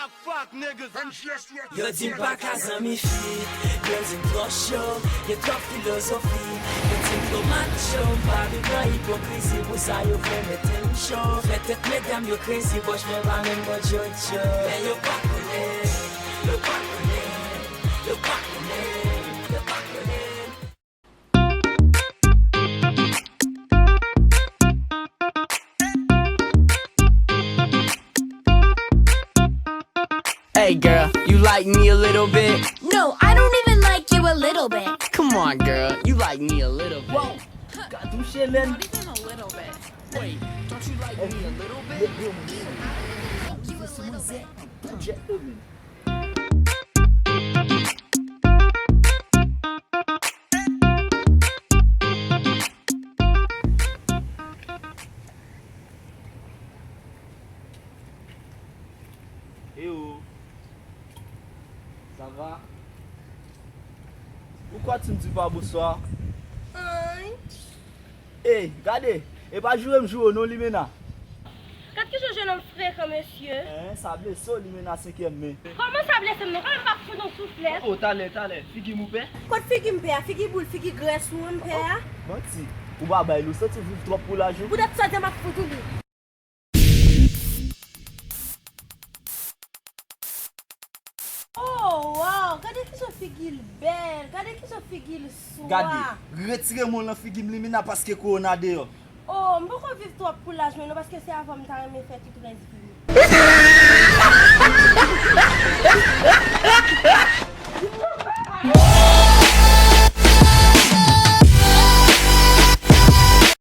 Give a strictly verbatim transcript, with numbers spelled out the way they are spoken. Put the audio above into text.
Yo di m pa ka zanmi fi, yo di m twò cho, gen twòp filozofi. Yo di m twò macho, m pa viv nan ipokrizi, pou sa yo vle mete m cho. Fè tèt medam yo krezi, bòch mwen pa menm bò djodjo. Men yo pa konnen, yo pa konnen, yo pa konnen, yo pa konnen. Hey girl, you like me a little bit? No, I don't even like you a little bit. Come on girl, you like me a little bit. Wow, ka touche lèn. Not even a little bit. Wait, don't you like me a little bit? Ew, I don't like you a little bit. Jet woman. Eyo, sa va? Poukwa ti m di pa bonswa? Ann. Ey, gade, e pa joure m joure w non, Limena. Gad kijan jennonm frekan, mesye. Hein, sa blese w, Limena, senkyèm men. Kòman sa blese m non? Kòman m pa fout yon souflèt? Oh, talè, talè, figi m ou pè? Kot figi m pè a? Figi boul, figi grès ou an m pè a? Manti. Ou pa bay li, ou santi viv twòp pou laj ou. Poutèt sa w di a m ap fout ou li. Oh, wow! Gade kijan figi l bèl! Gade kijan figi l swa! Gade, retire men w nan figi m, Limena, paske kowona deyò. Oh, m poko viv twòp pou laj mwen non, paske se avè w m ta renmen fè tout rès vi m.